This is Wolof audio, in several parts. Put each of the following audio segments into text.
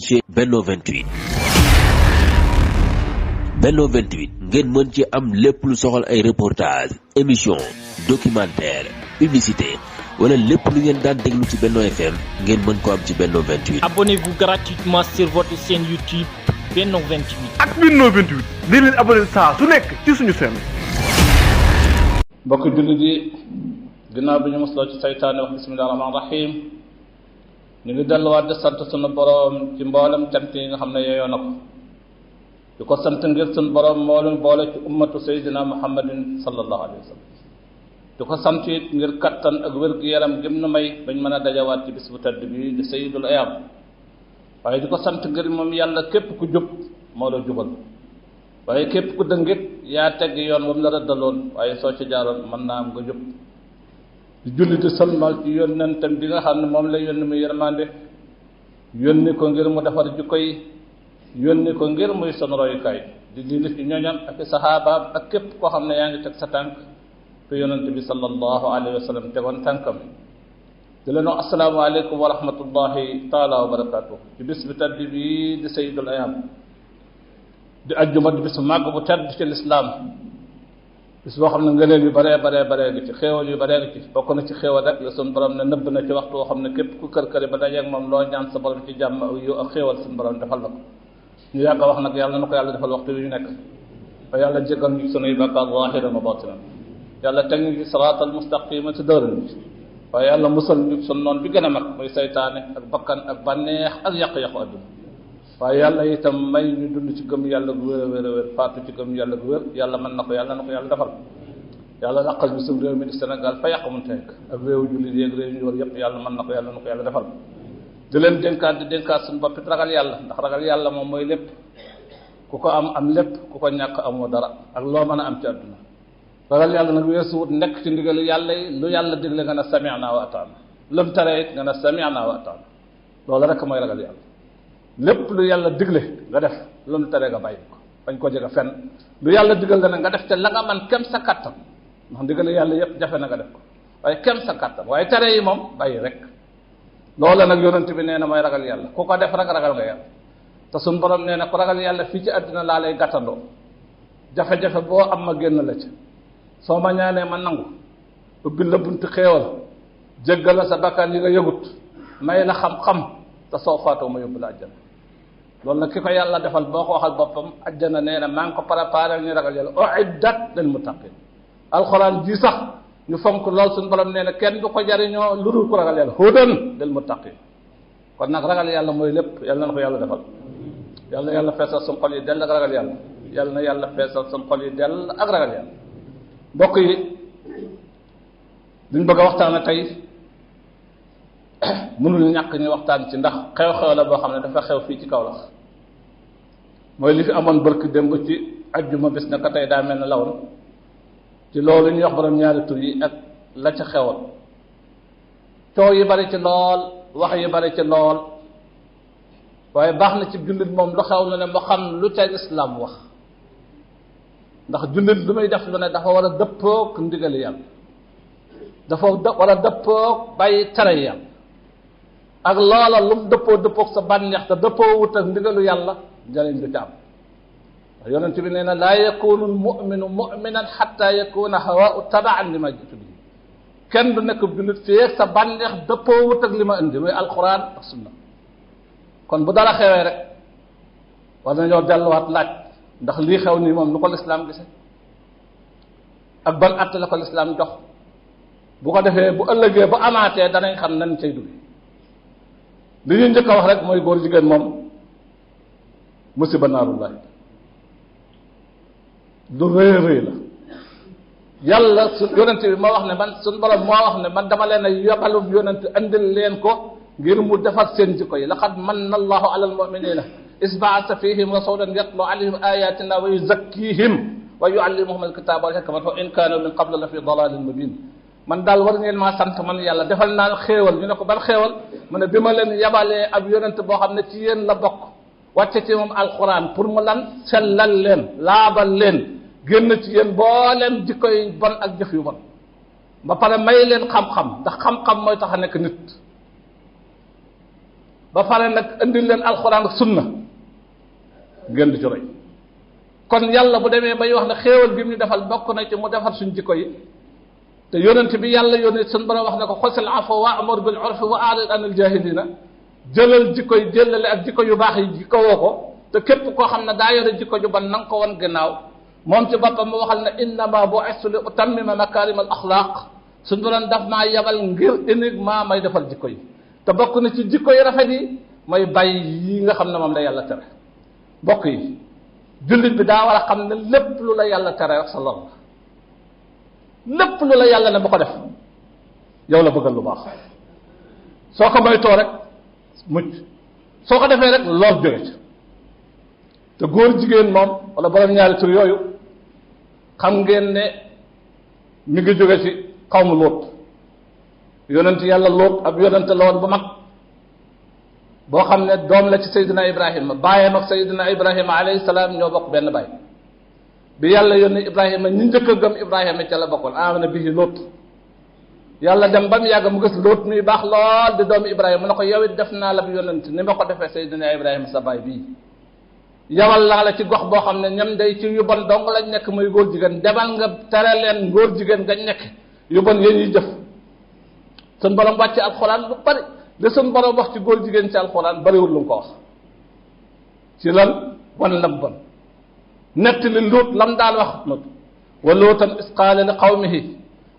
ci Benno 28. Benno 28 ngeen mën ci am lépp lu soxal ay reportage émission documentaire publicité wala lépp lu ngeen daan déglu ci Benno FM ngeen mën ko am ci Benno 28. Abonnez-vous gratuitement sur votre chaîne YouTube Benno 28. ak Benno 28 di leen abonné saa su nekk ci suñu chaîne. mbokk jullit yi ginnaaw bi ñu mosloo ci saytaane wax bismillahi rahmaani rahim ñu ngi delluwaat di sant sunu boroom ci mboolem cant yi nga xam ne yeyoo na ko di ko sant ngir sunu boroom moo leen boole ci ummatu sayyidina muhammadin sallallahu alayhi wa sallam di ko sant it ngir kattan ak wér-gu-yaram gëm na may bañ mën a dajawaat ci bis bu tedd bi di sayyidul ayam waaye di ko sant ngir moom yàlla képp ku jub moo la jubal waaye képp ku dëngit yaa tegg yoon wam la rëddaloon waaye soo ci jaaroon mën naa am nga jub di julli di salmal ci yónnentam bi nga xam ne moom la yónni muy yërmande yónni ko ngir mu defar jikko yi yónni ko ngir muy son royukaay di julli ci ñoñam ak saxaabaam ak képp koo xam ne yaa ngi teg sa tànk te yonent bi sallallahu alayhi wa sallam tegoon tànkam di leen wax asalaamaaleykum wa rahmatullahi taala wa barakatuh ci bis bi tedd bi di sayyidul ayam di ajjuma di bis màgg bu tedd ci lislaam bis boo xam ne ngëneel yu baree gi ci xéewal yu baree gi ci bokk na ci xéewal rek la suñu borom ne nëbb na ci waxtu woo xam ne képp ku kër-këri ba dajeeg moom loo ñaan sa borom ci jàmm ak yu ak xéewal suñu borom defal la ko ñu yàgg a wax nag yàlla na ko yàlla defal waxtu wi ñu nekk ba yàlla jéggal ñu sunuy bàkkaar zaahiran wa baatinan yàlla teg ñu ci siraatal mustaqima ci dëral ñu waaye yàlla musal ñu sunu noon bi gën a mag muy saytaane ak bakkan ak bànneex ak yàq-yàqu adduna waaye yàlla itam may ñu dund ci gëm yàlla gu wér a wér a wér faatu ci gëm yàlla gu wér yàlla mën na ko yàlla na ko yàlla defal yàlla laqal ñu suñu réew mi di Sénégal fa yàq mu teg ak réewu jullit yeeg réew ñu war yëpp yàlla mën na ko yàlla na ko yàlla defal di leen dénkaat di dénkaat suñu boppit ragal yàlla ndax ragal yàlla moom mooy lépp ku ko am lépp ku ko ñàkk amoo dara ak loo mën a am ci àdduna ragal yàlla nag weesu wut nekk ci ndigalu yàlla yi lu yàlla digle nga ne sami'na wa ata'na lu mu tere it nga ne sami'na wa ata'na loolu rek mooy ragal yàlla lépp lu yàlla digle nga def lu mu tere nga bàyyi ko bañ ko jege fenn lu yàlla digal nga ne nga def te la nga man kem sa kattan ndax ndigal yàlla yëpp jafe na nga def ko waaye kem sa kattan waaye tere yi moom bàyyi rek loola nag yonent bi nee na mooy ragal yàlla ku ko def rek ragal nga yàlla te suñu borom nee na ku ragal yàlla fii ci àddina laa lay gàttandoo jafe-jafe boo am ma génn la ci soo ma ñaanee ma nangu ubbi la bunti xéewal jéggal la sa bakkaan yi nga yëgut may la xam-xam te soo faatoo ma yóbbu la àjjana loolu nag ki ko yàlla defal boo ko waxal boppam àjjana nee na maa ngi ko préparé ñu ragal yàlla uiddat lil muttaqin alxuraan ji sax ñu fonk lool suñu borom nee na kenn du ko jariñoo lu dul ku ragal yàlla hudan lil muttaqin kon nag ragal yàlla mooy lépp yàlla na ko yàlla defal yàlla na yàlla feesal suñu xol yi dell ak ragal yàlla yàlla na yàlla feesal suñu xol yi dell ak ragal yàlla mbokk yi liñ bëgg a waxtaane tey mënul ñàkk ñu waxtaan ci ndax xew-xew la boo xam ne dafa xew fii ci Kaolack mooy li fi amoon barki démb ci ajjuma bis na ko tey daa mel ne lawoon ci loolu ñuy wax borom ñaari tur yi ak la ca xewoon coow yi bari ci lool wax yi bari ci lool waaye baax na ci jullit moom lu xew lu ne mu xam lu ca islam wax ndax jullit lu muy def lu ne dafa war a dëppoog ndigali yàlla dafa war a dëppoog bàyyi tere yàlla ak loola lu mu dëppoog sa bànneex te dëppoo wut ak ndigalu yàlla njëriñ du ca am ndax yonent bi nee na laa yakunu almuminu muminan xatta yakuna hawaau tabaan li ma jitu bi kenn du nekk jullit fii sa bànneex dëppoo wut ak li ma indi muy alquran ak sunna kon bu dara xewee rek war nañoo delluwaat laaj ndax lii xew nii moom lu ko lislaam gise ak ban àtte la ko lislaam jox bu ko defee bu ëllëgee bu amaatee danañ xam nañ cay dugg li ñuy njëkk a wax rek mooy góor jigéen moom musiba naarullahi lu rëy rëy la yàlla su yonent bi moo wax ne man suñu borom moo wax ne man dama leen a yobalum yonent andil leen ko ngir mu defar seen jikko yi laqad manna allahu ala almuminina is baasa fihim rasulan yatlu alayhim ayatina wa yuzakkihim wa yuallimuhum alkitaba wal hikmata wa in kanu min qablu la fi dalalin mubin man daal war ngeen maa sant man yàlla defal naa xéewal ñu ne ko ban xéewal mu ne bi ma leen yabalee ab yonent boo xam ne ci yéen la bokk wàcce ci moom alquran pour mu lan sellal leen laabal leen génn ci yéen booleem jikko yi bon ak jëf yu bon ba pare may leen xam-xam ndax xam-xam mooy tax a nekk nit ba pare nag indil leen alxuraan ak sunna ngeen di ci roy kon yàlla bu demee bay wax ne xéewal bi mu defal bokk na ci mu defar suñ jikko yi te yonent bi yàlla yónnee suñ borom wax na ko xosil afwa wa amur bil urfi wa a'rid anil jahilina jëlal jikko yi jëlale ak jikko yu baax yi jikko woo ko te képp koo xam ne daa yore jikko ju ban na nga ko wan gannaaw moom ci boppam mu waxal ne innama bu'istu li utammima makarim al axlaq suñ borom daf maa yabal ngir uniquement may defal jikko yi te bokk na ci jikko yi rafet yi may bàyyi yi nga xam ne moom la yàlla tere bokk yi jullit bi daa war a xam ne lépp lu la yàlla tere rek sa lor la lépp lu la yàlla ne bu ko def yow la bëggal lu baax soo ko moytoo rek mucc soo ko defee rek lor jóge ci te góor jigéen moom wala borom ñaari tur yooyu xam ngeen ne mi ngi jóge ci xawmu Lóot yonent yàlla Lóot ab yonent la woon bu mag boo xam ne doom la ci Seydina Ibrahima baayam ak Seydina Ibrahima alayhi salaam ñoo bokk benn baay bi yàlla yónni Ibrahima ñi njëkk a gëm Ibrahima ca la bokkoon amana bihi Lóot yàlla dem ba mu yàgg mu gis Lóot muy baax lool di doomu Ibrahima mu ne ko yow it def naa la bu yonent ni ma ko defee Seydina Ibrahima sa baay bii yawal laa la ci gox boo xam ne ñam day ci yu bon dong lañ nekk muy góor jigéen demal nga tere leen góor jigéen nga nekk yu bon yéen ñuy jëf sun borom wàcce alxuraan lu bari li sun borom wax ci góor jigéen ci alxuraan bariwul lu mu ko wax ci lan wan lam bon nett li Luut lam daan wax nut wa luutan is qaala li qawmihi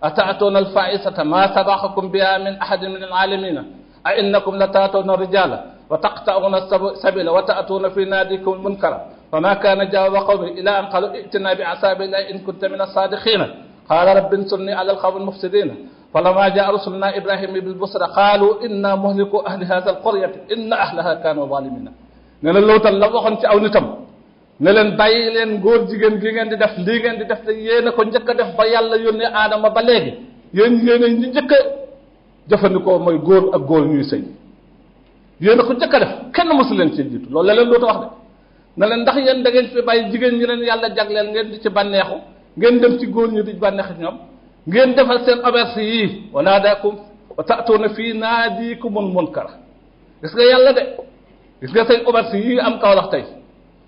ataatuuna alfaisata ma sabaqakum biha min ahadin min alalamina a innakum la taatuuna rijala wa taqta'una sabila wa ta'tuuna fi naadikum almunkara fama kaana jawaaba qawmihi ila an qalu i'tina bi asaabillahi in kunta min as-saadiqina qaala rabbi insurni ala alqawmi almufsidina falamma jaa rusuluna ibrahima bilbusra qaalu inna muhliku ahli hadha alqaryati inna ahlaha kaanu zalimina ne la lootal la waxoon ci aw nitam ne leen bàyyi leen góor jigéen gi ngeen di def lii ngeen di def te yéen a ko njëkk a def ba yàlla yónnee aadama ba léegi yéen a ñu njëkk a jëfandikoo mooy góor ak góor ñuy sëy yéen a ko njëkk a def kenn mosu leen ci jiitu loolu la leen loota wax de ne leen ndax yéen da ngeen fi bàyyi jigéen ñi leen yàlla jagleel ngeen di ci bànneexu ngeen dem ci góor ñi di bànneexu ñoom ngeen defal seen auberge yii wa naadaakum wa ta'tuuna fii naadikumul munkara gis nga yàlla de gis nga seen auberge yii am Kawlax tey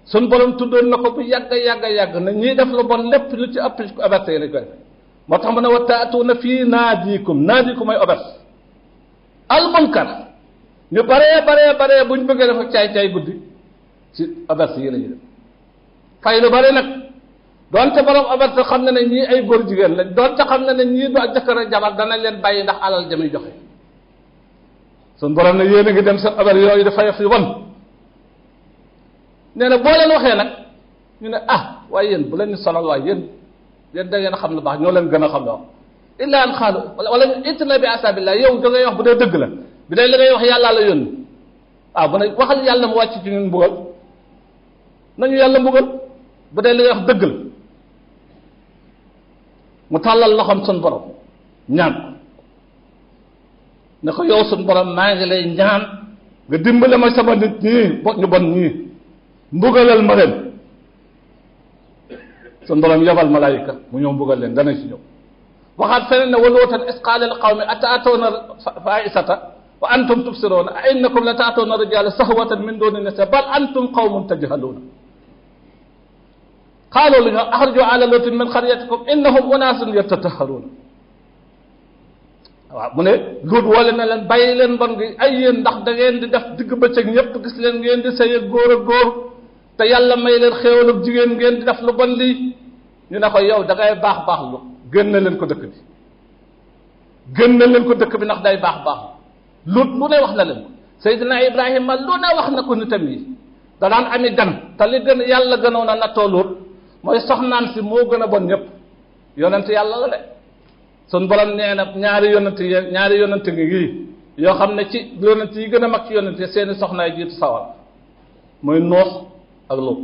sun borom tuddoon na ko bu yàgg na ñiy def lu bon lépp lu ci ëpp ci auberge yi lañ koy def moo tax mu ne wa ta'tuuna fii naadikum ay auberge al munkara ñu baree buñ bëggee def ak caay guddi ci auberge yi la ñuy def fay lu bare nag doonte borom auberge xam na ne ñii ay góor jigéen lañ doonte xam na ne ñii du ak jëkkër ak jabar danañ leen bàyyi ndax alal jami joxe sun borom ne yéen a ngi dem seen auberge yooyu dafay fi won nee na boo leen waxee nag ñu ne waaye yéen bu leen ñu sonal waaye yéen da ngeen xam lu baax ñoo leen gën a xam lu wax illa an xaalu wala itina bi asabillah yow da ngay wax bu dee dëgg la bi day li ngay wax yàllaa la yónni bu ne waxal yàlla mu wàcc ci ñun mbugal nañu yàlla mbugal bu dee li ngay wax dëgg la mu tàllal loxoom sun borom ñaan ne ko yow sun borom maa ngi lay ñaan nga dimbale ma sama nit ñii ñu bon ñii mbugalal ma leen sun borom yabal malaayika mu ñëw mbugal leen dana ci ñëw waxaat feneen ne wa luutan is qaala li qawmi ataatuuna faa'isata wa antum tubsiruuna a innakum la taatuuna rijaala sahwatan min duuni nisaa bal antum qawmun tajhaluuna qaalu li nga axriju ala luutin min qaryatikum innahum unaasun yatatahharuuna waaw mu ne Luut wala na leen bàyyi leen bon gi ay yéen ndax da ngeen di def digg bëccëg ñëpp gis leen ngeen di sëy ak góor te yàlla may leen xéewalub jigéen ngeen di def lu bon lii ñu ne ko yow da ngay baax lu génn leen ko dëkk bi ndax day baax Luut lu ne wax na leen ko Seydina Ibrahima lu ne wax na ko nitam yi da daan ami gan te li gën yàlla gënoon a nattoo Luut mooy soxnaan si moo gën a bon ñëpp yonent yàlla la de sun borom nee na ñaari yonent ngi yoo xam ne ci yonent yi gën a mag ci yonent yi seeni soxnaay jiitu sawar mooy Nuux ak Luut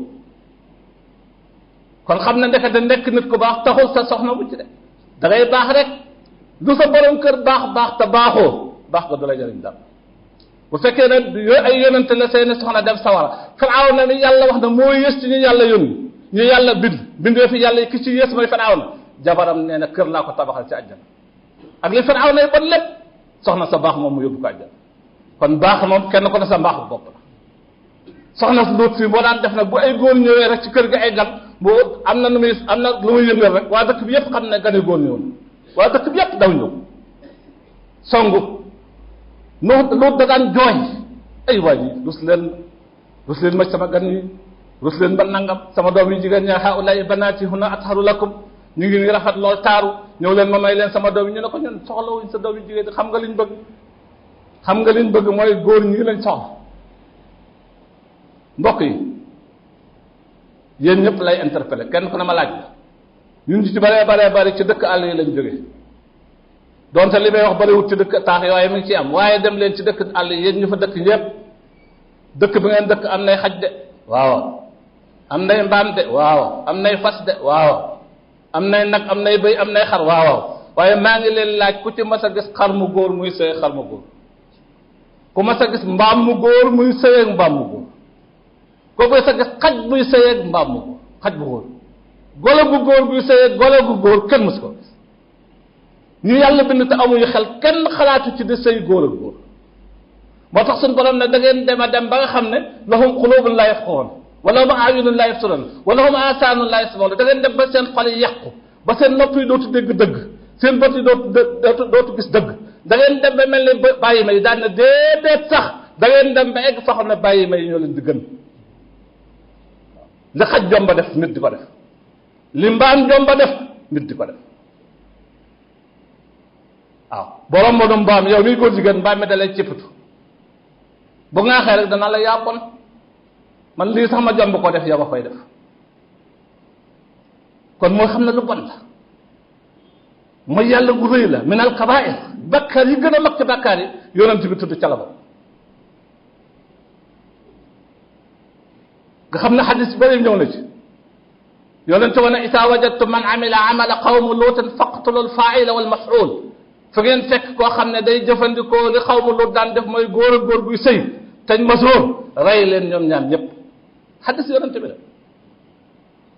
kon xam ne ndekete nekk nit ku baax taxul sa soxna bu ci de da ngay baax rek lu sa borom kër baax te baaxoo baax nga du la jëriñ dara bu fekkee ne ay yonent la seeni soxna dem sawara Firawna ni yàlla wax na moo yées ci ñu yàlla yónni ñu yàlla bindee fi yàlla ki ci yées mooy Firawna jabaram nee na kër laa ko tabaxal ci àjjana ak li Firawna yi bon lépp soxna sa baax moom mu yóbbu ko àjjana kon baax moom kenn ko ne sa mbaaxu bopp la soxna si Luut si boo daan def nag bu ay góor ñëwee rek ci kër gi ay gan boo am na lu muy yëngal rek waa dëkk bi yëpp xam ne gane góor ñëw waa dëkk bi yëpp daw ñëw songu Luut da daan jooy ay waay yi rus leen ma sama gan yi rus leen ba nangam sama doom yi jigéen ñaa haa'ulaa'i banaati hunna atharu lakum ñu ngi ni rafet lool taaru ñëw leen ma may leen sama doom yi ñu ne ko ñun soxlawuñ sa doom yi jigéen xam nga liñ bëgg mooy góor ñi lañ soxla mbokk yi yéen ñëpp lay interpellé kenn ku ne ma laaj la ñun ci bare ci dëkk àll yi lañ jógee donte li may wax bariwut ci dëkk taax yi waaye mi ngi ci am waaye dem leen ci dëkk àll yi yéen ñu fa dëkk ñëpp dëkk bi ngeen dëkk am nay xaj de waaw am nay mbaam de waaw am nay fas de waaw am nay nag am nay bëy am nay xar waaw waaye maa ngi leen laaj ku ci mas a gis xar mu góor muy sëy xar mu góor ku mas a gis mbaam mu góor muy sëy ak mbaam mu góor ku mas a gis xaj buy sëy ak mbaam mu góor xaj bu góor golo bu góor buy sëy ak golo gu góor kenn mas ko gis ñu yàlla bind te amuñu xel kenn xalaatu ci di sëy góor ak góor moo tax suñu borom ne da ngeen dem a dem ba nga xam ne lahum qulubun la yafqahun wa lahum a'yunun la yabsirun wa lahum aasaanun la yasma'un da ngeen dem ba seen xol yi yàqu ba seen nopp yi dootu dégg dëgg seen bët yi dootu gis dëgg da ngeen dem ba mel ne bàyyi ma yi daan na déedéet sax da ngeen dem ba egg fa xam ne bàyyi ma yi ñoo leen di gën li xaj jomba def nit di ko def li mbaam jomba def nit di ko def waaw borom moo doon mbaam yow miy góor jigéen mbaam mi da lay cëppatu bu ngaaxee rek dana la yaa bon man lii sax ma jomb ko def yow a koy def kon mooy xam ne lu bon la mooy yàlla gu rëy la min al kabaa'ir bakkaar yi gën a mag ci bakkaar yi yonent bi tudd ca la ba nga xam ne xadis bëri ñëw na ci yonent wa ne isaa wajadtum man amila amala qawmu luutin faqtulu al faa'ila wal maf'ul fa ngeen fekk koo xam ne day jëfandikoo li xawmu Luut daan def mooy góor ak góor guy sëy teñ masóor rey leen ñoom ñaar ñëpp xadis yonent bi la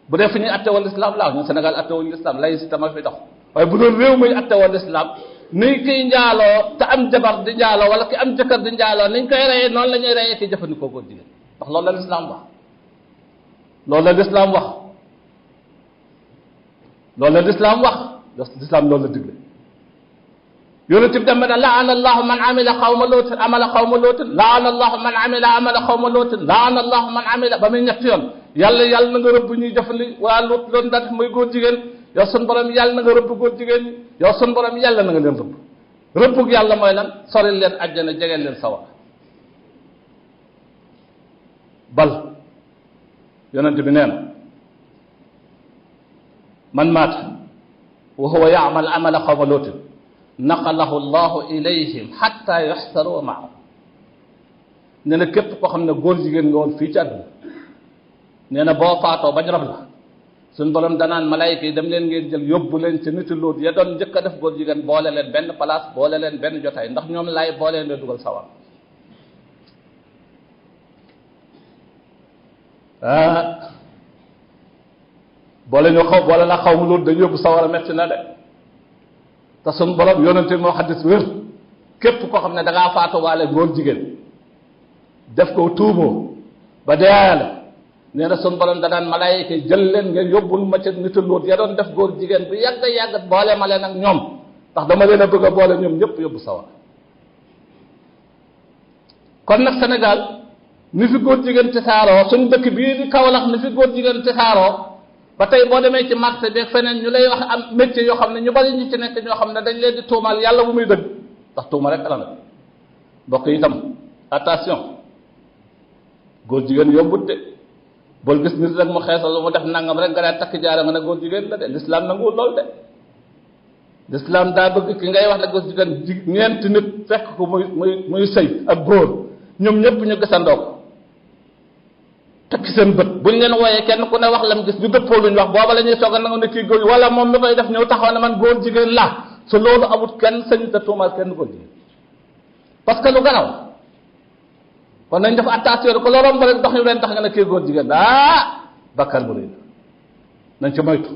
bu dee fi ñuy attewal islam laaw ñun Sénégal attewal islam laïcité ma fi dox waaye bu doon réew muy attewal islam ni kiy njaaloo te am jabar di njaaloo wala ki am jëkkër di njaaloo niñ koy reyee noonu la ñuy reyee ki jëfandikoo góor jigéen ndax loolu la lislaam wax loolu la lislaam wax lislaam loolu la digle yonent bi dem na laana allahu man amila xawma lootin amala xawma lootin laana allahu man amila amala xawma lootin laana allahu man amila ba muy ñett yoon yàlla na nga rëbb ñuy jëfandi waa Luut loolu daan def mooy góor jigéen yow sun borom yàlla na nga rëbb góor jigéen ñi yow sun borom yàlla na nga leen rëbb rëbbug yàlla mooy lan soril leen àjjana jegeel leen sawar bal yonent bi nee na man maata wa huwa ya'mal amala xawma lootin naqalahu llahu ilayhim xatta yuxsaru maahu nee na képp koo xam ne góor jigéen nga woon fii ci àdduna nee na boo faatoo bañ rab la suñ borom danaan malaayika yi dem leen ngeen jël yóbbu leen ci niti Luut ya doon njëkk a def góor jigéen boole leen benn place boole leen benn jotaay ndax ñoom laay boole leen dugal sawar boole la xaw mu Luut dañu yóbbu sawar a metti na de te sun borom yonente moo xaddis wér képp koo xam ne da ngaa faatu waale góor jigéen def ko tuuboo ba deeyaale nee na sun borom da daan malaayika jël leen ngeen yóbbul ma ca nitu Luut ya doon def góor jigéen bu yàgg boole ma leen ak ñoom ndax dama leen a bëgg a boole ñoom ñëpp yóbbu sawar kon nag Sénégal ni fi góor jigéen tasaaroo suñu dëkk bii di Kaolack ni fi góor jigéen tasaaroo ba tey boo demee ci marché bi feneen ñu lay wax am métier yoo xam ne ñu bari ñu ci nekk ñoo xam ne dañ leen di tuumal yàlla bu muy dëgg ndax tuuma rek la nag mbokk yi itam attention góor jigéen yombut de bool gis nit rek mu xeesal mu def nangam rek nga daan takk jaara nga ne góor jigéen la de l'islam nanguwul loolu de l'islam daa bëgg ki ngay wax ne góor jigéen ñeenti nit fekk ko muy sëy ak góor ñoom ñëpp ñu gisandoo ko tekki seen bët buñ leen wooyee kenn ku ne wax lam gis ñu dëppoo luñ wax booba la ñuy soog a nangu ne kii góor wala moom mi koy def ñëw taxaw ne man góor jigéen laa su loolu amut kenn sañu te tuumaal kenn góor jigéen parce que lu garaw kon nañ def attention ko looloon ba rek dox ñu leen tax nga ne kii góor jigéen bakkar bu rëy nañ ci moytu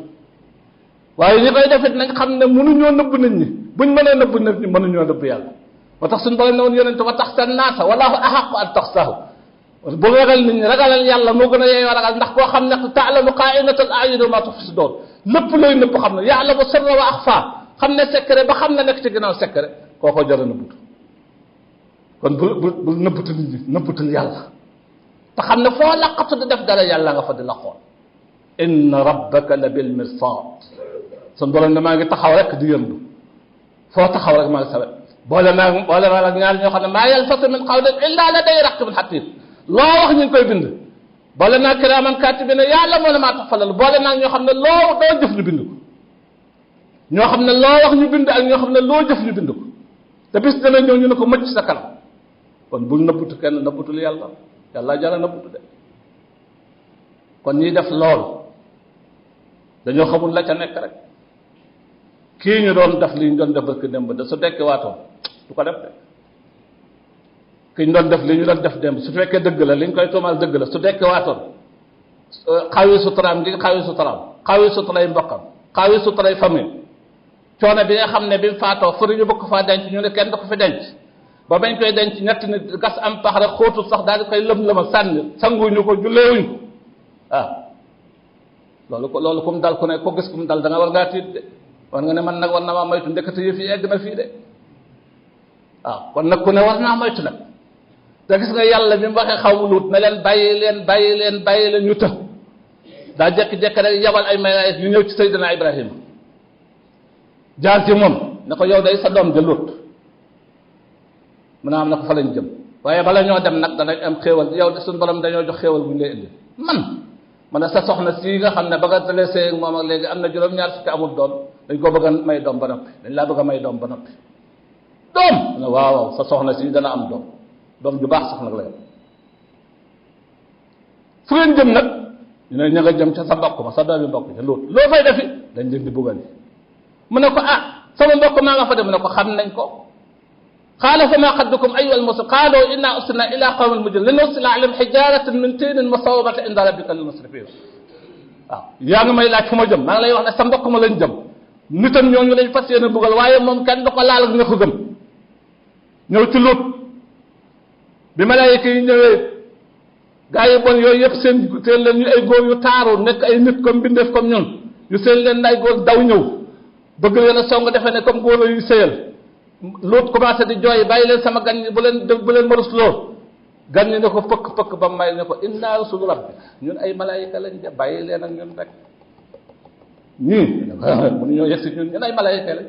waaye ñi koy defit nañ xam ne mënuñoo nëbb nit ñi buñ mënee nëbb nit ñi mënuñoo nëbb yàlla moo tax suñu borom ne woon yonente wa taxsa naasa wallahu ahaqu an taxsahu bu ragal nit ñi ragalal yàlla moo gën a yeeyoo ragal ndax koo xam ne taalamu xaa'inatal a'yuni wa maa tuxfi sudur lépp looy nëpp xam ne ya'lamu sirra wa axfa xam ne secret ba xam ne nekk ci ginnaaw secret kooko jara nëbbutu kon bul nëbbutu nit ñi nëbbutul yàlla te xam ne foo laqatu di def dara yàlla nga fa di la xool inna rabbaka la bil mirsad sun borom ne maa ngi taxaw rek di yëndu foo taxaw rek maa ngi sawet boole naa ak ñaar ñoo xam ne maa yalfazu min qawlin illa ladayhi raqibun atid loo wax ñu ngi koy bind boole naa kiraaman kaatibiina ya'lamuuna maa taf'aluun boole naa ñoo xam ne loo doo jëf ñu bind ko ñoo xam ne loo wax ñu bind ak ñoo xam ne loo jëf ñu bind ko te bis dana ñëw ñu ne ko mëcc sa kanam kon bul nëbbutu kenn nëbbutul yàlla yàlla jara nëbbutu de kon ñiy def loolu dañoo xamul la ca nekk rek kii ñu doon def li ñu doon def barki démb de su dekki waatoon du ko def de ki ñu doon def li ñu doon def démb su fekkee dëgg la li ñu koy tuumaal dëgg la su dekki waatoon xawi suturaam gi xawi suturaam xawi suturay mbokkam xawi suturay famille coono bi nga xam ne bi mu faatoo fëri ñu bëgg faa denc ñu ne kenn du ko fi denc ba bañ koy denc ñetti nit gas am pax rek xóotul sax daal di koy lëm-lëma sànni sanguñu ko julleewuñ ko waaw loolu kum dal ku ne ko gis kum dal da nga war ngaa tiit de war nga ne man nag war na maa moytu ndekete yëf yi egg na fii de waaw kon nag ku ne war naa moytu nag te gis nga yàlla bi mu waxee xaw mu luut na leen bàyyi leen ñu të daa jekki-jekki rek yabal ay malaayika yu ñëw ci Seydina Ibrahima jaar ci moom ne ko yow day sa doom ja Luut mu ne am na ko fa lañ jëm waaye bala ñoo dem nag danañ am xéewal yow de suñu borom dañoo jox xéewal bu ñu lay indi man ne sa soxna si nga xam ne ba nga dalee sëy ak moom ak léegi am na juróom-ñaar fukki amul doom dañ koo bëgg a may doom ba noppi dañ laa bëgg a may doom ba noppi doom ne waaw sa soxna si dana am doom ju baax sax nag la yow fu ngeen jëm nag ñu ne ña nga jëm ca sa mbokk ma sa doomi mbokk ca Luut loo fay defi dañ leen di buggal mu ne ko sama mbokk maa nga fa dem mu ne ko xam nañ ko qaala fa maa xaddukum ayyuhal mursaluun qaalu innaa ursilnaa ilaa qawmin mujrimiin linursila alayhim hijaaratan min tiinin musawwamatan inda rabbika lil musrifiin waaw yaa ngi may laaj fu ma jëm maa ngi lay wax ne sa mbokk ma lañ jëm nitam ñooñu lañ fas yéene buggal waaye moom kenn du ko laal ak nga ko gëm ñëw ci Luut bi malaayika yi ñëwee gaa yi bon yooyu yëpp seen leen ñu ay góor yu taaru nekk ay nit comme bindeef comme ñun yu seen leen ay góor daw ñëw bëgg leen a song defe ne comme góor yu sëyal Luut commencé di jooy bàyyi leen sama gan ñi bu leen ma rusloo gan ñi ne ko pëkk ba may ne ko inna rusulu rabbika ñun ay malaayika lañ de bàyyi leen ak ñun rek ñii mënu ñoo yegsi ñun ay malaayika lañ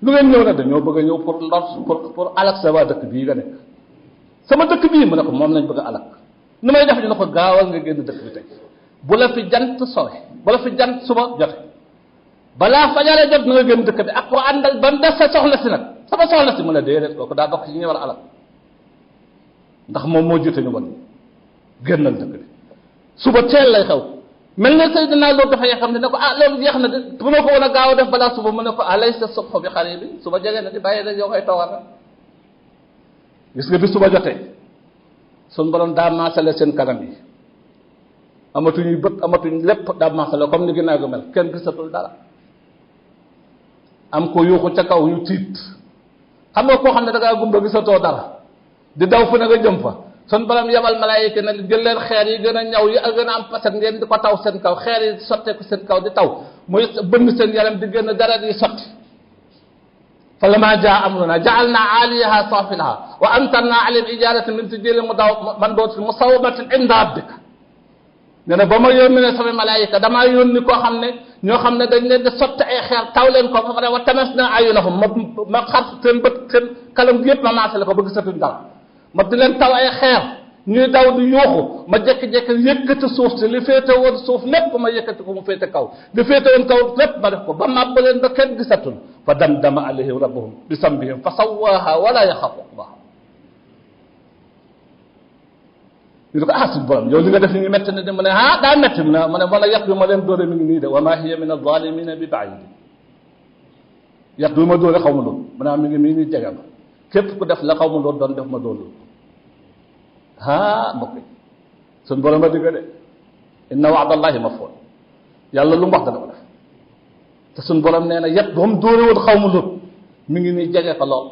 lu ngeen ñëw nag dañoo bëgg a ñëw pour alak sa waa dëkk bii nga nekk sama dëkk bii mu ne ko moom lañ bëgg a alak nu may def ñu ne ko gaawal nga génn dëkk bi tey bu la fi jant sowe bu la fi jant suba jote balaa fajale jot na nga génn dëkk bi ak ko àndal ba mu des sa soxla si nag sama soxla si mu ne déedéet kooku daa bokk ci ñi war a alak ndax moom moo jiite ñu bon génnal dëkk bi suba teel lay xew mel ne Seydina loolu dafa yeexam ne ko loolu jeex na de mënoo ko woon a gaaw a def balaa suba mu ne ko alaysa subhu bi qariib suba jege na di bàyyi rek yow koy toogal rek gis nga bi suba jotee suñ borom daa maasale seen kanam yi amatuñuy bët amatuñ lépp daa maasale comme ni ginnaaw gi mel kenn gisatul dara am ko yuuxu ca kaw ñu tiit xam nga koo xam ne da ngaa gumba gisatoo dara di daw fu ne nga jëm fa suñ borom yebal malaayika ne jël leen xeer yi gën a ñaw yi ak gën a am paset ngeen di ko taw seen kaw xeer yi sotteeku seen kaw di taw muy bënn seen yaram di génn dara di sotti falammaa jaa amrunaa ja'alnaa 'aaliyahaa saafilahaa wa amtarnaa 'alayhim hijaaratan min sijiilin mandoodatin musawwamatin 'inda rabbika nee na ba ma yónnee sama malaayika damaa yónni koo xam ne ñoo xam ne dañ leen di sotti ay xeer taw leen ko ba pare wa tamasnaa a'yunahum ma xar seen bët seen kalam gi yëpp ma maasale ko ba gisatuñ dara ma di leen taw ay xeer ñuy daw di yuuxu ma jékki-jékki yëkkati suuf si li féete woon suuf lépp ma yëkkati ko mu féete kaw li féete woon kaw lépp ma def ko ba màbb leen ba kenn gisatul fa damdama alayhim rabbuhum bi sambihim fa sawwaaha wala yaxaafu uqbaaha ñu ne ko suñu borom yow li nga def ni ngi métti ne de mu ne daa métti mu ne man a yàq bi ma leen dóore mi ngi nii de wa maa hiya min az-zaalimina bi ba'iid yàq bi ma dóore xaw ma loolu mu ne mi ngi nii jege ma képp ku def la xaw ma loolu doon def ma doon loolu mbokk yi suñu borom a digga de inna wa'dallahi maf'uul yàlla lu mu wax dana ko def te suñu borom nee na yàq ba mu dóore woon xaw ma loolu mi ngi nii jege ko lool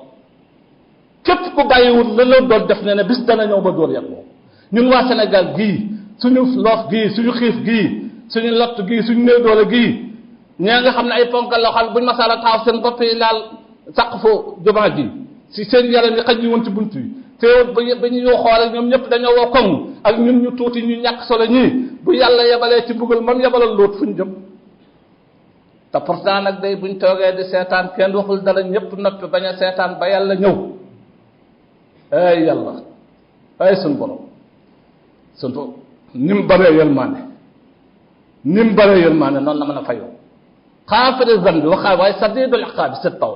képp ku bàyyiwul la la doon def ne bis dana ñëw ba dóor yàq boobu ñun waa Sénégal gii suñu loof gii suñu xiif gii suñu lott gii suñu néew doole gii ñaa nga xam ne ay ponkal loo xam buñ masala taaw seen bopp yi laal saqfu jumaa ji si seen yaram yi xaj ñu woon ci bunt yi teewul ba ñu yoo xoole ñoom ñëpp dañoo woo koŋ ak ñun ñu tuuti ñu ñàkk solo ñii bu yàlla yebalee ci mbugal man yebalal loot fuñ jëm te pourtant nag day buñ toogee di seetaan kenn waxul dara ñëpp noppi bañ a seetaan ba yàlla ñëw ay yàlla ay suñ borom suñ ni mu baree yërmaane ni mu baree yërmaane noonu la mën a fayoo xaafiri zanbi waxaa waaye sadidul iqaabi sit taw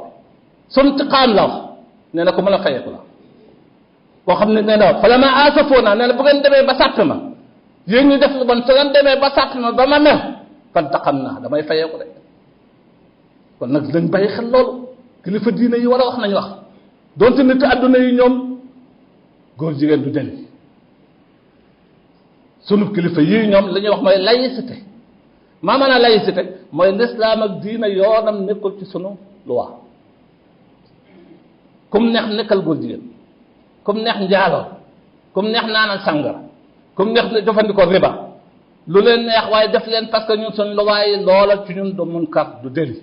sun tiqaam la wax nee na ku mën a fayeeku la koo xam ne nee na fa la ma asafoo naa nee na bu ngeen demee ba sàtt ma yéen ñu def lu bon su ngeen demee ba sàtt ma ba ma mer fan taxam naa damay fayeeku de kon nag lañ bàyyi xel loolu kilifa diine yi war a wax nañu wax donte nit àdduna yi ñoom góor jigéen du deli sunu kilifa yii ñoom li ñuy wax mooy laïcité maa mën a laïcité mooy l'islam ak diine yoonam nekkul ci sunu loi kum neex nekkal góor jigéen kum neex njaaloo kum neex naanal sàngara kum neex jëfandikoo riba lu leen neex waaye def leen parce que ñun sunu loi yi loola ci ñun du munkar du déli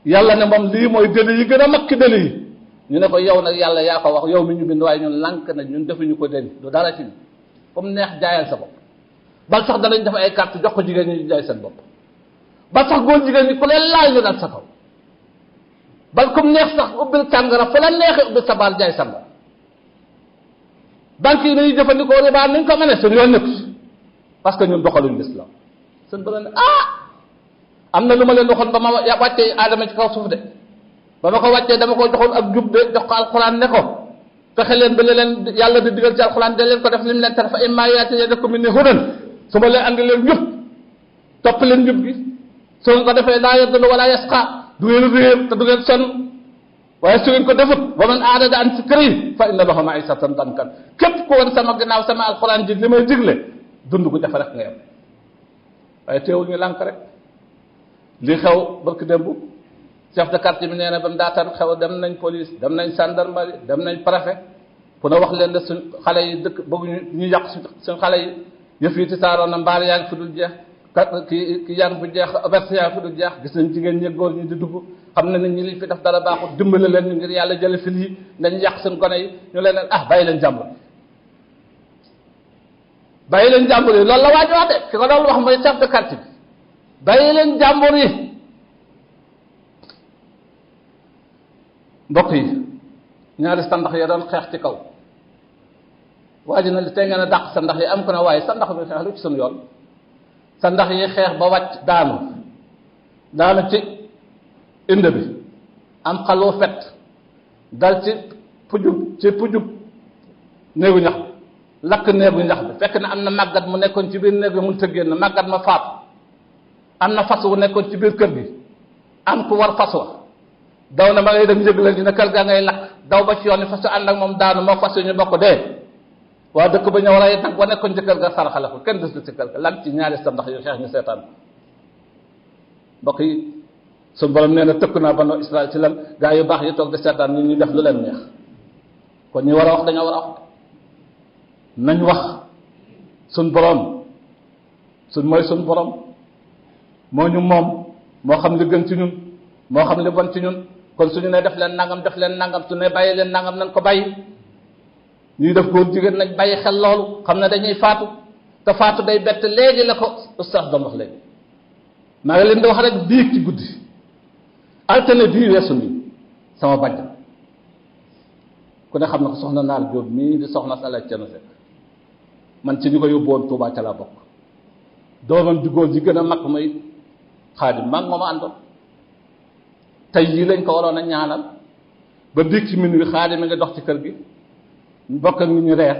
yàlla ne moom lii mooy déli yi gën a mag ci déli yi ñu ne ko yow nag yàlla yaa ko wax yow mi ñu bind waaye ñun lànk na ñun defuñu ko déli du dara ci ñun kum neex jaayal sa bopp bal sax danañ def ay carte jox ko jigéen ñi jaay seen bopp bal sax góor jigéen ñi ku leen laal ñu dal sa kaw bal kum neex sax ubbil sàngara fu la neexee ubbil sa baal jaay sàngara banque yi dañuy jëfandikoo riba nañ ko mënee suñu yoon nekku si parce que ñun doxaluñ l'islam seen bëri ne am na lu ma leen waxoon ba ma wàccee aadama ci kaw suuf de ba ma ko wàccee dama ko joxoon ak jub de jox ko alxuraan ne ko fexe leen ba leen yàlla di digal ci alxuraan de leen ko def lim leen tere fa imma yaatiyannakum minni hudan su ma leen andi leen njub topp leen njub gi su ngeen ko defee laa yadillu wala yasqa du ngeen réer te du ngeen sonn waaye su ngeen ko defut wa man aarada an zikri fa inna lahu ma'ishatan dankan képp ku woon sama ginnaaw sama alxuraan ji li may digle dund gu jafe rek nga yem waaye teewul ñu lànk rek li xew barki démb chef de quartier bi nee na ba mu daataan xew dem nañ police dem nañ gendarmerie dem nañ préfet pour na wax leen ne suñ xale yi dëkk bëgg ñu yàq suñ xale yi yëf yi tisaaroon na mbaar yaa ngi fi dul jeex ki yaa ngi fi jeex auberge yaa ngi fi dul jeex gis nañ jigéen ñi góor ñi di dugg xam ne nit ñi li fi def dara baaxul dimbale leen ñu ngir yàlla jële fil yi dañu yàq suñ gone yi ñu leen bàyyi leen jàmbur bàyyi leen jàmbur yi loolu la waaj wax de ki ko doon wax mooy chef de quartier bi bàyyi leen jàmbur yi mbokk yi ñaari sandax ya doon xeex ci kaw waa ji na li tey ngeen a dàq sandax yi am ko ne waaye sandax bi xeex lu ci suñu yoon sandax yi xeex ba wàcc daanu ci inde bi am xaloo fet dal ci pujub néegu ñax bi lakk néegu ñax bi fekk na am na màggat mu nekkoon ci biir néeg bi mun tëggéen na màggat ma faatu am na fas wu nekkoon ci biir kër gi am ku war fas wa daw na ma ngay dem yëgle dina kër gaa ngay lakk daw ba ci yoon yi fas ànd ak moom daanu moo fas ñu bokk dee waa dëkk ba ñëw rey nag ba nekkoon ci kër ga saraxale ko kenn des ci kër ga lan ci ñaari sa ndax yu xeex ñu seetaan mbokk yi suñu borom nee na tëkk naa banu Israël ci lan gaa yu baax yi toog di seetaan ñi ñu def lu leen neex kon ñi war a wax dañoo war a wax nañ wax suñ borom mooy suñ borom moo ñu moom moo xam li gën ci ñun moo xam li bon ci ñun kon suñu ne def leen nangam su ne bàyyi leen nangam nañ ko bàyyi ñuy def góor jigéen nañ bàyyi xel loolu xam ne dañuy faatu te faatu day bett léegi la ko oustaz doon wax léegi maa ngi leen di wax rek biig ci guddi altine bii weesu nii sama bàjj ku ne xam na ko soxna Naar Jóob mii di soxna Sala Ceno Sekk man ci ñu ko yóbbuwoon Tuubaa ca la bokk doomam ju góor ji gën a mag muy Xaadim maa ngi moom a àndoon tey yii lañ ko waroon a ñaanal ba biig ci min wi Xaadim mi nga dox ci kër gi bokk ak nit ñu reer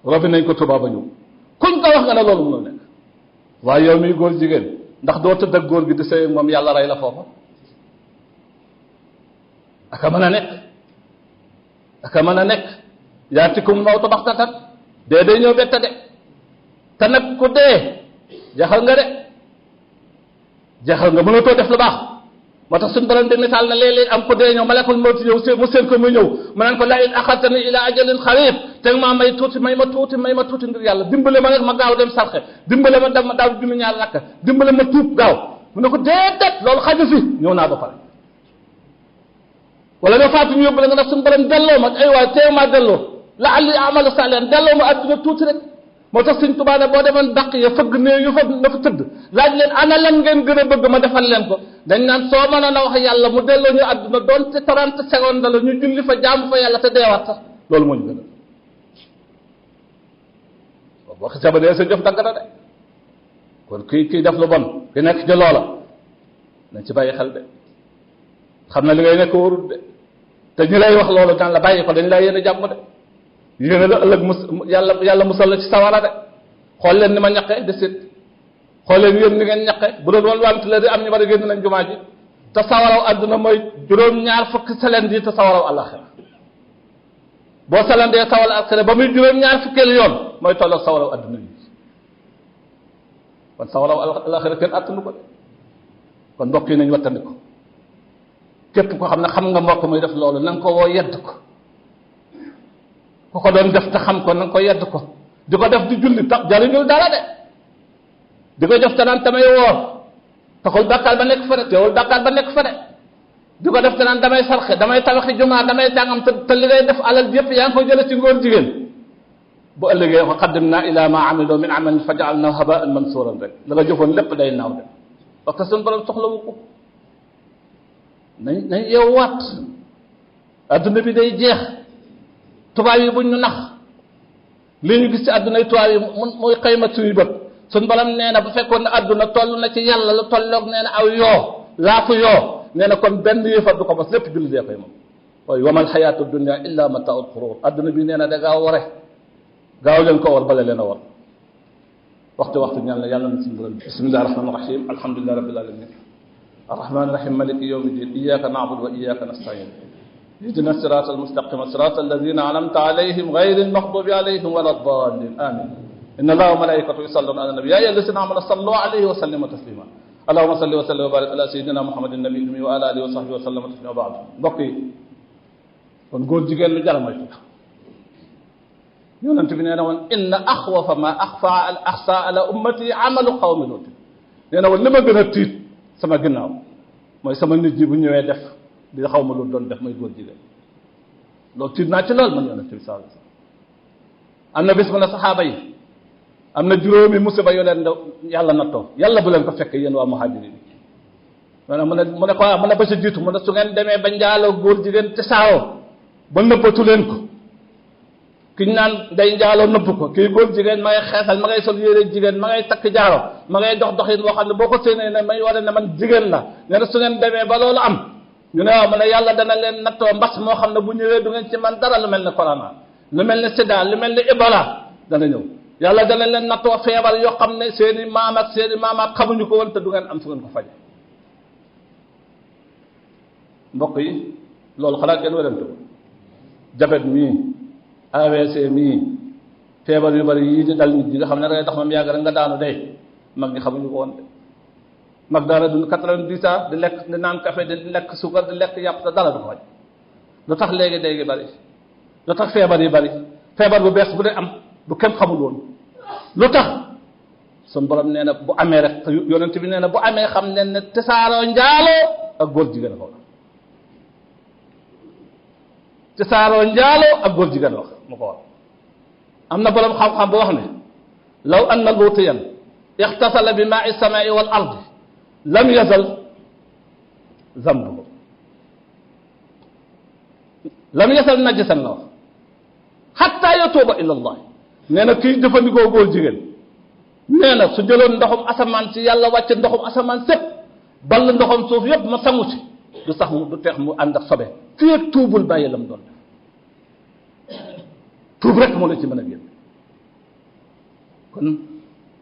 robi nañ ko Tuubaa ba ñëw kuñ ko wax nga ne loolu mënul nekk waaye yow miy góor jigéen ndax doo tëdd ak góor gi di sëy moom yàlla rey la foofa aka mën a nekk yaatikum mawtu baxtatan dee day ñëw bette de te nag ku dee jaxal nga de jeexal nga mënatoo def lu baax moo tax suñu borom di misaal na léeg-léeg am ko dee ñëw malakul mawti ñëw mu seen ko muy ñëw mu naan ko la in axartani ila ajalin xarib te maa may tuuti ngir yàlla dimbale ma rek ma gaaw dem sarxe dimbale ma dem ma daaw julli ñaar rakka dimbale ma tuub gaaw mu ne ko déedéet loolu xaju fi ñëw naa ba pare wala nga faatu ñu yóbbu la nga def suñu borom delloo ma ay waay teew maa delloo la alli amalu salihan delloo ma adduna tuuti rek moo tax Sëñ Tuubaa ne boo demoon dàq ya fëgg ne yu fa dafa tëdd laaj leen ana lan ngeen gën a bëgg ma defal leen ko dañ naan soo mënoon a wax yàlla mu delloo ñu adduna doonte 30 secondes la ñu julli fa jaamu fa yàlla te deewaat sax loolu moo ñu gën a boo xisee ba dee sa jëf dagg na de kon kii def lu bon ki nekk ci loola nañ ci bàyyi xel de xam na li ngay nekk warut de te ñi lay wax loolu daan la bàyyi ko dañ lay yéen a jàmm de yéen la ëllëg yàlla musal la ci sawara de xool leen ni ma ñaqe de sit xool leen yéen ni ngeen ñaqe bu doon woon wante la di am ñu bari génn nañ jumaa ji te sawaraw àdduna mooy juróom-ñaar fukki selend yi te sawaraw àllaxira boo selendee sawal àllaxira ba muy juróom-ñaar fukkeelu yoon mooy tolloog sawaraw àdduna yi kon sawaraw àllaxira kenn attanu ko de kon mbokk yi nañ wattandi ko képp ko xam ne xam nga mbokk muy def loolu na nga ko woo yedd ko ku ko doon def te xam ko na nga ko yedd ko di ko def di julli tax jariñul dara de di ko def te naan damay woor taxul bàkkaar ba nekk fa de teewul bàkkaar ba nekk fa de di ko def te naan damay sarxe damay tabaxi jumaa damay jàngam te li ngay def alal yëpp yaa ngi ko jële ci ngóor jigéen bu ëllëgee wa qaddimna ila ma amilu min amalin fa ja'alna haba'an mansuran rek la nga jëfoon lépp day naaw de parce que suñu borom soxlawu ko nañ yow waat adduna bi day jeex tubaab yi buñ ñu nax li ñu gis ci adduna yi tubaab yi muy xëyma suñu bët suñu borom nee na bu fekkoon ne adduna toll na ci yàlla lu tolloog nee na aw yoo laafu yoo nee na kon benn yëfar du ko mos lépp julli dee koy moom waaye wamal xayaatu dunia illa mataaul xurur adduna bi nee na da gaaw ware gaaw leen ko war bale leen a war waxtu ñaan la yàlla na suñu borom bismillahi rahmani rahim alhamdulillahi rabbil alamin الرحمن الرحيم مالك يوم الدين إياك نعبد وإياك نستعين اهدنا الصراط المستقيم صراط الذين أنعمت عليهم غير المغضوب عليهم ولا الضالين آمين إن الله وملائكته يصلون على النبي يا أيها الذين آمنوا صلوا عليه وسلموا تسليما اللهم صل وسلم وبارك على سيدنا محمد النبي الأمي وعلى آله وصحبه وسلم تسليما بعد mbokk yi kon góor jigéen lu jar moytu yonent bi nee na woon inna axwafa ma axsa ala ummati amalu qawmi Lut nee na woon li ma gën a tiit sama ginnaaw mooy sama nit ji bu ñëwee def di xaw ma lu doon def mooy góor jigéen loolu tiit naa ci lool man yonent bi sallallahu alayhi wasallam am na bis mu ne saxaaba yi am na juróomi musiba yu leen yàlla nattoo yàlla bu leen ko fekk yéen waa muhajirin maanaam mu ne ko mu ne ba sa jiitu mu ne su ngeen demee ba njaaloo góor jigéen te saawoo ba nëbbatu leen ko kiñ naan day njaaloo nëbb ko kii góor jigéen ma ngay xeesal ma ngay sol yére jigéen ma ngay takk jaaro ma ngay dox doxin boo xam ne boo ko séenee ne may war ne man jigéen la nee na su ngeen demee ba loolu am ñu ne waaw mu ne yàlla dana leen nattoo mbas moo xam ne bu ñëwee du ngeen ci man dara lu mel ne corona lu mel ne sida lu mel ne Ebola dana ñëw yàlla dana leen nattoo feebar yoo xam ne seen i maam ak seen i maamaat xamuñu ko woon te du ngeen am fu ngeen ko faje mbokk yi loolu xalaat kenn werante ko jabet mii AVC mii feebar yu bari yii di dal nit ñi nga xam ne dangay tax moom yàgg rek nga daanu day mag ñi xamuñu ko woon de mag daana dund 90 ans di lekk di naan café di lekk suukar di lekk yàpp te dara du ko wàññi lu tax léegi day gi bari lu tax feebar yi bari feebar bu bees bu dee am bu kenn xamul woon lu tax sun borom nee na bu amee rek yonent bi nee na bu amee xam leen ne tasaaroo njaaloo ak góor jigéen ko tasaaroo njaaloo ak góor jigéen wax mu ko wax am na borom xam-xam bu wax ne law anna luutiyan ixtasala bi maai samaai wal ardi lam yazal zambuhu lam yazal najisan la wax xatta yatuuba ila allah nee na kii jëfandikoo góor jigéen nee na su jëloon ndoxum asamaan si yàlla wàcce ndoxum asamaan sépp ball ndoxum suuf yépp ma sangu si du sax mu du teex mu ànd ak sobe fii ak tuubul bàyyi la mu doon def tuub rek moo la ci mën a génn kon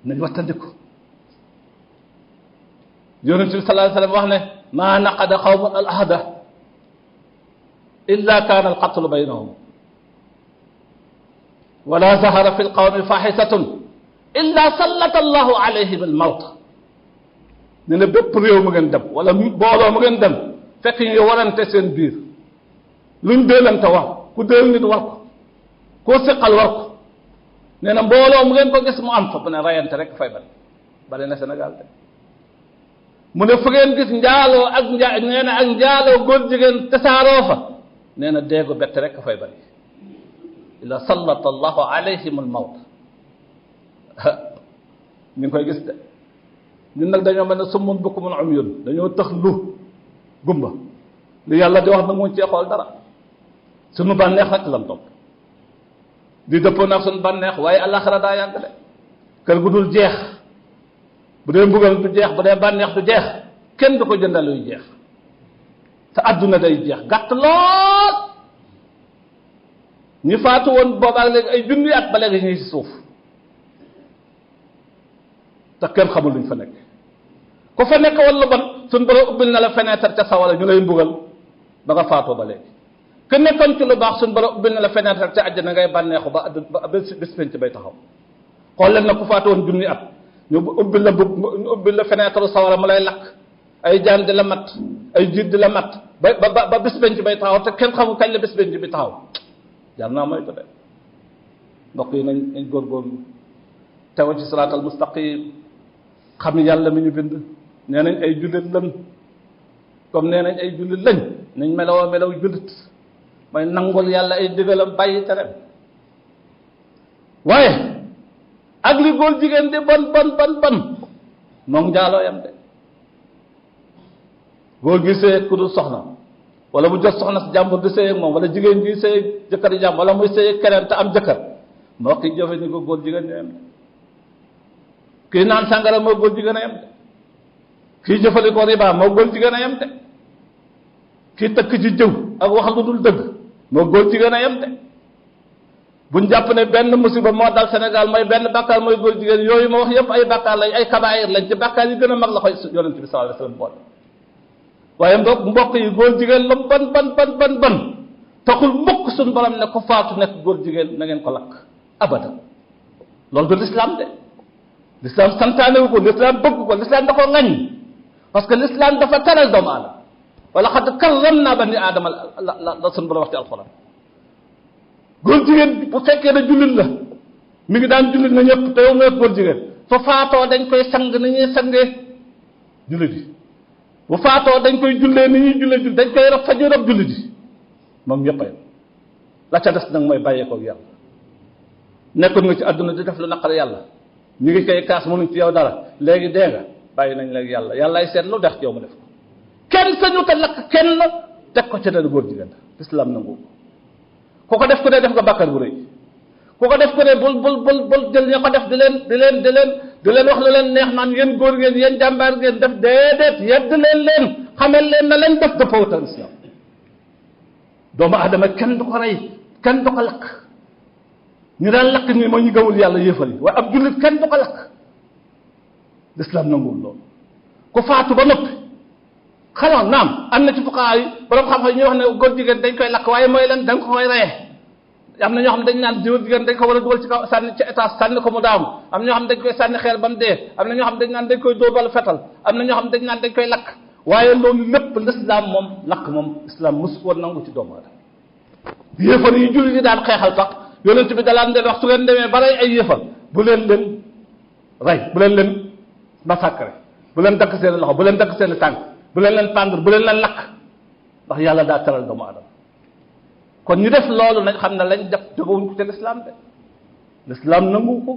nañ wattandiku yonent bi sallallahu alayhi wasallam wax ne maa naqada qawmun al ahda illa kaana al qatlu baynahum wala zahara fi lqawmi fahisatun illa sallata allahu alayhim al mawt ne ne bépp réew mu ngeen dem wala booloo mu ngeen dem fekk ñu warante seen biir luñ déelante wax ku déel nit war ko koo seqal war ko nee na mbooloo mu ngeen ko gis mu am fa bu ne rayante rek fay bari na Sénégal de mu ne fu ngeen gis njaaloo ak nee na ak njaaloo góor jigéen tasaaroo fa nee na déegu bett rek fay bari illa sallata allahu alayhim al mawt ñu ngi koy gis de ñun nag dañoo mel ne summun bukmun umyun dañoo tax lu gumba li yàlla di wax nag mu cee xool dara sunu bànneex rek lam topp di dëppoo nag sunu bànneex waaye àllaaxira daa yàgg de kër gu dul jeex bu dee mbugal du jeex bu dee bànneex du jeex kenn du ko jëndal luy jeex te adduna day jeex gàtt lool ñi faatu woon boobaak léegi ay junni at ba léegi ñuy si suuf te kenn xamul luñ fa nekk ku fa nekk wala bon suñ borom ubbil na la fenêtre ca sawara ñu lay mbugal ba nga faatoo ba léegi ku nekkoon ci lu baax suñ borom ubbil na la fenêtre ca àjjana ngay bànneexu ba bés penc bay taxaw xool leen nag ku faatu woon junni at ñu ubbil la fenêtre sawara mu lay lakk ay jaan di la mat ay jiit di la mat ba bés penc bay taxaw te kenn xamul kañ la bés penc bi taxaw jar naa moytu de mbokk yi nañ góorgóorlu teew ci siraatal mustaqim xam yàlla mi ñu bind nee nañ ay jullit lañ comme nee nañ ay jullit lañ nañ melaw jullit mooy nangul yàlla ay digalam bàyyi tere waaye ak li góor jigéen di bon moom njaaloo yam de góor gi sëy ku dul soxna wala mu jot soxna si jàmbur di sëy ak moom wala jigéen gi sëy jëkkër jàmbur wala muy sëy keneen te am jëkkër moo ki jëfe ni ko góor jigéen ñoo yam de kii naan sàngara moo góor jigéen a yam de kii jëfandikoo riba moo góor jigéen a yam de kii tëkk ci jëw ak wax lu dul dëgg moo góor jigéen a yam de buñ jàpp ne benn musiba moo dal Sénégal mooy benn bàkkaar mooy góor jigéen yooyu ma wax yëpp ay bàkkaar lañ ay kabaayir lañ ci bàkkaar yi gën a mag la koy yonent bi sallallahu alayhi wasallam boole waaye mbokk yi góor jigéen la ban taxul mukk suñ borom ne ko faatu nekk góor jigéen na ngeen ko lakk abada loolu du l'islam de l'islam santaane wu ko l'islam bëgg ko l'islam da ko ŋañ parce que l'islam dafa teral doomu aadama wala xad karramna bani aadama la suñ borom wax ci alxuraan góor jigéen bu fekkee ne jullit la mi ngi daan jullit na ñëpp te yow nga góor jigéen fa faatoo dañ koy sang ni ñuy sangee jullit yi bu faatoo dañ koy jullee ni ñuy jullee jullit dañ koy rab fa ñu rab jullit yi moom ñëpp a yem la ca des nag mooy bàyyeekoo ak yàlla nekkoon nga ci àdduna di def lu naqar yàlla ñu ngi koy kaas mënuñ ci yow dara léegi dee nga bàyyi nañ léegi yàlla ay seet lu dex ci yow mu def ko kenn sañu te lakk kenn teg ko ca ne góor jigéen islam nangu ku ko def ku ne def nga bàkkar bu rëy ku ko def ku ne bul jël ña ko def di leen wax lu leen neex naan yéen góor ngeen yéen jàmbaar ngeen def déedéet yedd leen xamal leen na leen def dëppoo ak islam doomu aadama kenn du ko rey kenn du ko lakk ñu daan lakk nii mooy ñu gëmul yàlla yéefal yi waaye ab jullit kenn du ko lakk l'islam nanguwul loolu ku faatu ba noppi xanaa naam am na ci fuqahaa yi borom xam-xam ñuy wax ne góor jigéen dañ koy lakk waaye mooy lan da nga ko koy reye am na ñoo xam ne dañ naan góor jigéen dañ ko war a dugal ci kaw sànni ci étage sànni ko mu daanu am na ñoo xam ne dañ koy sànni xeer ba mu dee am na ñoo xam ne dañ naan dañ koy dóor bal fetal am na ñoo xam ne dañ naan dañ koy lakk waaye loolu lépp l'islam moom lakk moom islam mosu ko nangu ci doomu aadama yéefar yi jullit yi daan xeexal sax yonent bi dalaan leen wax su ngeen demee ba rey ay yéefar bu leen rey bu leen massacrer bu leen dakk seen loxo bu leen dakk seen tànk bu leen pendre bu leen lakk ndax yàlla daa teral doomu aadama kon ñu def loolu nañ xam ne lañ def jógewuñ ko ci l'islam de l'islam nangu ko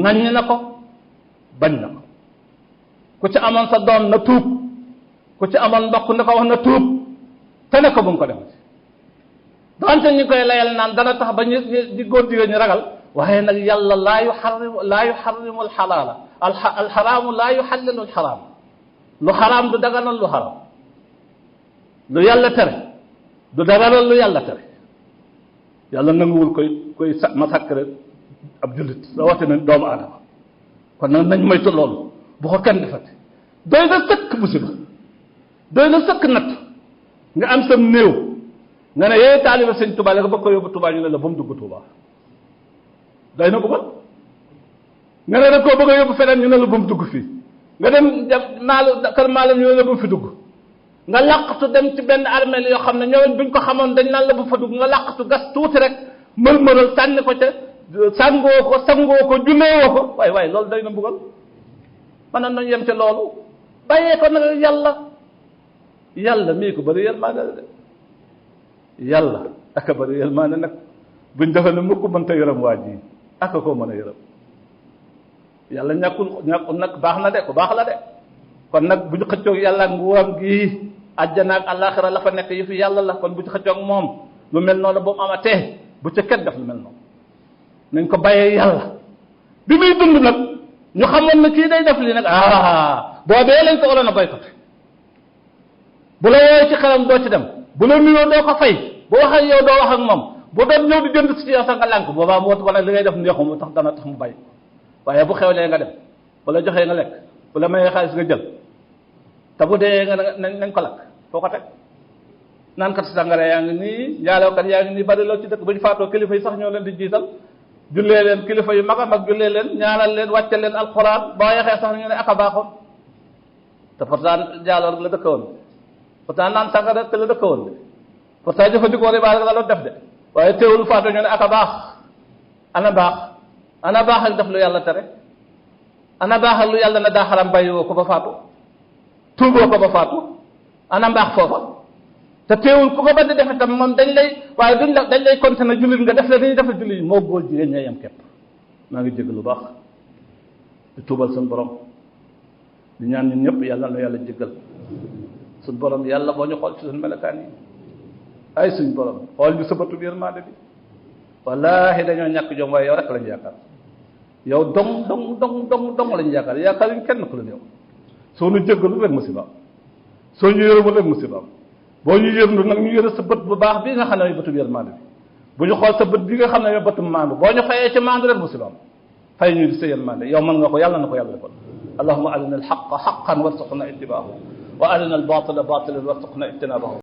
ŋaññ na ko bañ na ko ku ci amoon sa doom na tuub ku ci amoon mbokk na ko wax na tuub te ne ko bu mu ko def donte ñu koy layal naan dana tax ba ñu di góor jigéen ñu ragal waaye nag yàlla laa yuharrimu alxalaala alxaraamu laa yuxallilu alxaraam lu xaraam du daganal lu xaraam lu yàlla tere du daganal lu yàlla tere yàlla nanguwul koy massacre ab jullit rawatina doomu aadama kon nag nañ moytu loolu bu ko kenn defati doy na sëkk musiba doy na sëkk natt nga am sam néew nga ne yee taaliba sëñ Tuubaa la nga bëgg ko yóbbu Tuubaa ñu ne la ba mu dugg Tuubaa doy na bëggal nga ne rek koo bëgg a yóbbu feneen ñu ne la ba mu dugg fii nga dem kër maalam ñoo la bu fi dugg nga làqatu dem ci benn armeel yoo xam ne ñoom buñ ko xamoon dañ naan la bu fa dugg nga làqatu gas tuuti rek mërmëral sànni ko ca sangoo ko julleewoo ko waaye loolu day na mbugal mën nañu yem ca loolu bàyyee ko nag yàlla mii ko bëri yërmaande de yàlla aka bëri yërmaande nag buñ defee ne mukk mënta yërëm waa ji aka koo mën a yërëm yàlla ñàkkul nag baax na de ku baax la de kon nag bu ñu xëccoog yàlla ak nguuram gi àjjana ak àllaaxira la fa nekk yi fi yàlla la kon bu ñu xëccoog moom lu mel noonu bu mu amatee bu ca kenn def lu mel noonu nañ ko bàyyee yàlla bi muy dund nag ñu xamoon ne kii day def lii nag boobee lañ ko waroon a boycotté bu la wooyee ci xelam doo ci dem bu la nuyoo doo ko fay bu wax ak yow doo wax ak moom bu doon ñëw di jënd si yow sax nga lànk boobaa moo tax li ngay def neexu mu tax dana tax mu bàyyi waaye bu xewlee nga dem bu la joxee nga lekk bu la mayee xaalis nga jël te bu dee nga nañ ko lakk foo ko teg naan kat sàngara yaa ngi nii njaalookat yaa ngi nii bari loo ci dëkk bu ñu faatoo kilifa yi sax ñoo leen di jiital jullee leen kilifa yu mag a mag jullee leen ñaanal leen wàcce leen alxuraan boo yaxee sax ñu ne aka baaxoon te pourtant njaaloo rek la dëkk woon pourtant naan sàngara rek la dëkk woon de pourtant jëfandikoo riba rek la doon def de waaye teewul faatoo ñu ne aka baax ana baax ak def lu yàlla tere ana baax ak lu yàlla ne daa xaram bàyyiwoo ko ba faatu tuuboo ko ba faatu ana mbaax foofa te teewul ku ko ba di def itam moom dañ lay continuer jullit nga def la dañuy def jullit moo góor jigéen ñooy yem képp maa ngi jégg lu baax di tuubal suñu borom di ñaan ñun ñëpp yàlla na yàlla jéggal suñu borom yàlla boo ñu xool ci suñu melokaan yi ay suñu borom xool ñu sabatu yërmande bi wallaahi dañoo ñàkk jom waaye yow rek lañu yaakaar yow dong lañu yaakaar ñu kenn ku la yow soo ñu jéggalu rek musiba soo ñu yërëmul rek musiba boo ñu yërndu nag ñu yëre sa bët bu baax bii nga xam ne bëtu yërmande bi bu ñu xool sa bët bi nga xam ne bëtu maandu boo ñu fayee ci maandu rek musiba fay ñu di sa yërmande yow mën nga ko yàlla na ko yàlla defal allahumma arina alxaqa xaqan warzuqna ittibaahu wa arina albatila batilan warzuqna ijtinabahu